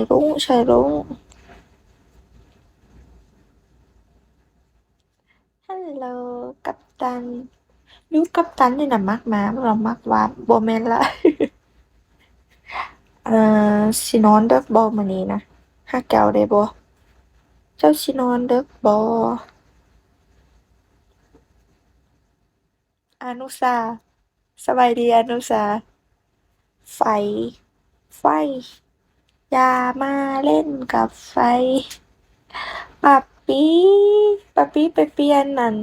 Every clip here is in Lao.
ລຸງ ໃສ່ລຸງ. ຮັນໂຫຼ ກັບຕັນ. ຢູ່ກັບຕັນນີ້ນະມັກໝາ ບໍ່ມັກຫວານ ບໍ່ແມ່ນລະ. ເອີ ຊິນອນເດິກບໍ່ມື້ນີ້ນະ? ຫາແກ້ວໄດ້ບໍ່? ເຈົ້າຊິນອນເດິກບໍ່? ອານຸຊາ ສະບາຍດີອານຸຊາ. ໄຟ ໄຟ ຢ່າມາຫຼິ້ນກັບໄຟ. ປາປີ ປາປີໄປປ່ຽນອັນ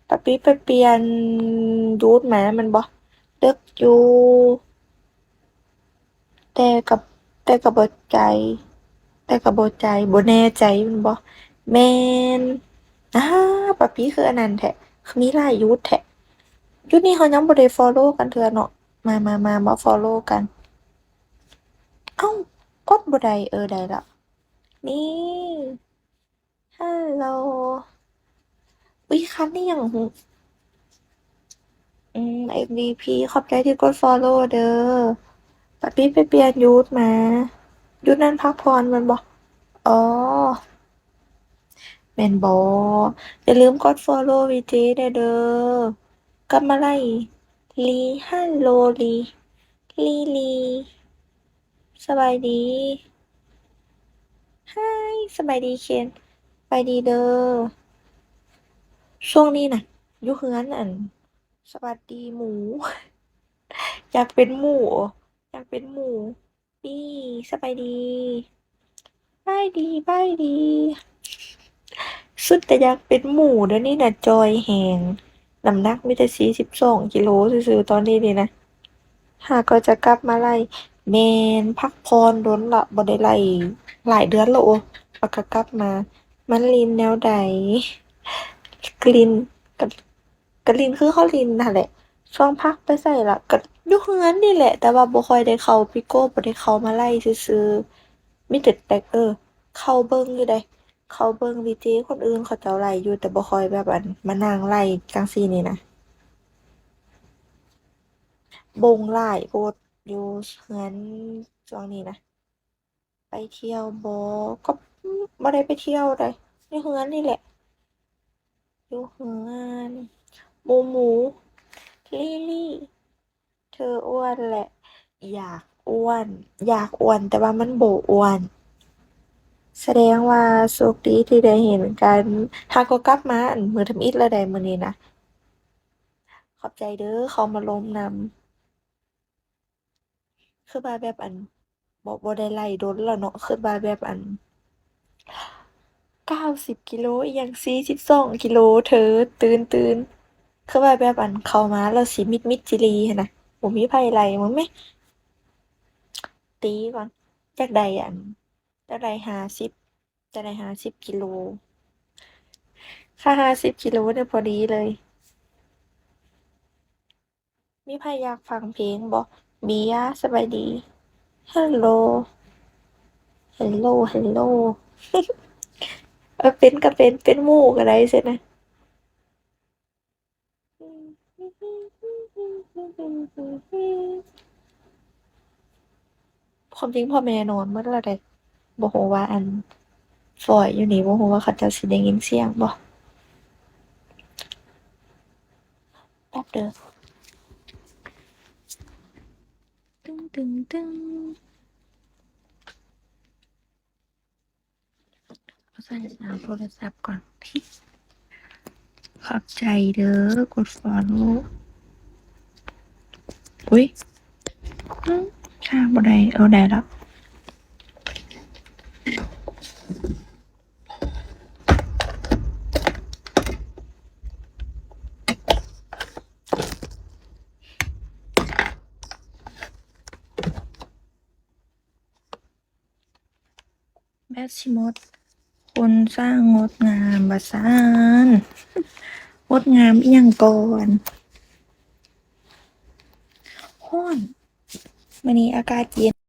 ປາປີໄປປ່ຽນຢູດມາແມ່ນບໍ່? ເດິກຢູ່. ແຕ່ກໍ ແຕ່ກໍບໍ່ໃຈ ແຕ່ກໍບໍ່ໃຈ ບໍ່ແນ່ໃຈແມ່ນບໍ່? ແມ່ນ. ອາ ປາປີຄືອັນນັ້ນແທ້ ຄືມີຫຼາຍຢູດແທ້. ຢູ່ນີ້ເຮົາຍັງບໍ່ໄດ້ຟໍໂລກັນເທື່ອເນາະ. ມາ ມາ ມາ ມາຟໍໂລກັນ. ເອົ້າ ກົດບໍ່ໄດ້. ເອີ ໄດ້ລະ ນີ້. ຮັນໂຫຼ ອຸ້ຍ ຄັນນີ້ຫຍັງຫື? ອືມ ເອັມວີພີ ຂອບໃຈທີ່ກົດຟໍໂລເດີ. ປາປີໄປປ່ຽນຢູດມາ. ຢູດນັ້ນພັກຜ່ອນແມ່ນບໍ່? ອໍ ແມ່ນບໍ່? ຢ່າລືມກົດຟໍໂລວີເຈແດ່ເດີ. ກັບມາໄລ່ ລີ ຮັນໂຫຼ ລີ ລີລີ ສະບາຍດີ. ຮາຍ ສະບາຍດີເຄນ ສະບາຍດີເດີ. ຊ່ວງນີ້ນະ ຢູ່ເຮືອນ ອັນ ສະຫວັດດີໝູ ຢາກເປັນໝູ ຢາກເປັນໝູ. ປີ ສະບາຍດີ ບາຍດີ ບາຍດີ. ສຸດແຕ່ຢາກເປັນໝູ ດຽວນີ້ນະຈ່ອຍແຮງ ນ້ຳໜັກມີແຕ່ສີ່ສິບສອງກິໂລຊື່ໆ ຕອນນີ້ນີ້ນະ. ຫາກໍຈະກັບມາໄລ່ ແມ່ນ ພັກຜ່ອນດົນລະ ບໍ່ໄດ້ໄລ່ຫຼາຍເດືອນລະ. ໂອ້ ແລ້ວກໍກັບມາ ມັນຫຼິ້ນແນວໃດ? ຫຼິ້ນ ກໍຫຼິ້ນຄືເຮົາຫຼິ້ນຫັ້ນແຫຼະ. ຊ່ວງພັກໄປໃສລະ? ກໍຢູ່ເຮືອນນີ້ແຫຼະ ແຕ່ວ່າບໍ່ຄ່ອຍໄດ້ເຂົ້າ ປີໂກ້ບໍ່ໄດ້ເຂົ້າມາໄລ່ຊື່ໆ ມີແຕ່ ແຕ່ ເອີ ເຂົ້າເບິ່ງຢູ່ໃດ ເຂົ້າເບິ່ງວີເຈຄົນອື່ນເຂົາເຈົ້າໄລ່ຢູ່ ແຕ່ບໍ່ຄ່ອຍແບບ ອັນ ມານັ່ງໄລ່ຈັ່ງຊີ້ນີ້ນະ. ບົງຫຼາຍໂພດຢູ່ເຮືອນຊ່ວງນີ້ນະ. ໄປທ່ຽວບໍ່? ກໍ ອືມ ບໍ່ໄດ້ໄປທ່ຽວໃດ ຢູ່ເຮືອນນີ້ແຫຼະ ຢູ່ເຮືອນ. ໝູ ໝູ ລີລີ ເທີອ້ວນແຫຼະ ຢາກອ້ວນ ຢາກອ້ວນ ແຕ່ວ່າມັນບໍ່ອ້ວນ. ສະແດງວ່າໂຊກດີທີ່ໄດ້ເຫັນກັນ. ຫາກໍກັບມາ ອັນ ມື້ທຳອິດແລ້ວໃດ ມື້ນີ້ນະ. ຂອບໃຈເດີ ເຂົ້າມາລົມນຳ. ຄືວ່າແບບ ອັນ ບໍ່ ບໍ່ໄດ້ໄລ່ດົນແລ້ວເນາະ ຄິດວ່າແບບ ອັນ ເກົ້າສິບກິໂລ ອີ່ຫຍັງ ສີ່ສິບສອງກິໂລ ເທີ ຕື່ນໆ ຄືວ່າແບບ ອັນ ເຂົ້າມາແລ້ວຊິມິດໆຈີລີຫັ້ນນະ ບໍ່ມີໃຜໄລ່. ເບິ່ງແມ ຕີກ່ອນ ຢາກໄດ້ ອັນ ຢາກໄດ້ຫ້າສິບ ຢາກໄດ້ຫ້າສິບກິໂລ ຄ່າຫ້າສິບກິໂລນີ້ພໍດີເລີຍ. ມີໃຜຢາກຟັງເພງບໍ່? ເບຍ ສະບາຍດີ. ຮັນໂຫຼ ຮັນໂຫຼ ຮັນໂຫຼ ເອີ ເປັນກໍເປັນ ເປັນໝູກໍໄດ້ຊັ້ນນະ. ຄວາມຈິງພໍ່ແມ່ນອນໝົດແລ້ວເດ້ ບໍ່ຮູ້ວ່າ ອັນ ຝອຍຢູ່ນີ້ ບໍ່ຮູ້ວ່າເຂົາເຈົ້າຊິໄດ້ຍິນສຽງບໍ່. ແປັບເດີ ຕຶງ ຕຶງ ຕຶງ. ເອົາໃສ່ສາວໂທລະສັບກ່ອນ. ຂອບໃຈເດີ ກົດຟໍໂລ. ອຸ້ຍ ອືມ ສ້າງບໍ່ໄດ້. ເອີ ໄດ້ແລ້ວ. ແບັດຊິໝົດ ຄົນສ້າງງົດງາມວ່າຊັ້ນ. ງົດງາມອີ່ຫຍັງກ່ອນ? ຮ້ອນ ມື້ນີ້ອາກາດເຢັນ.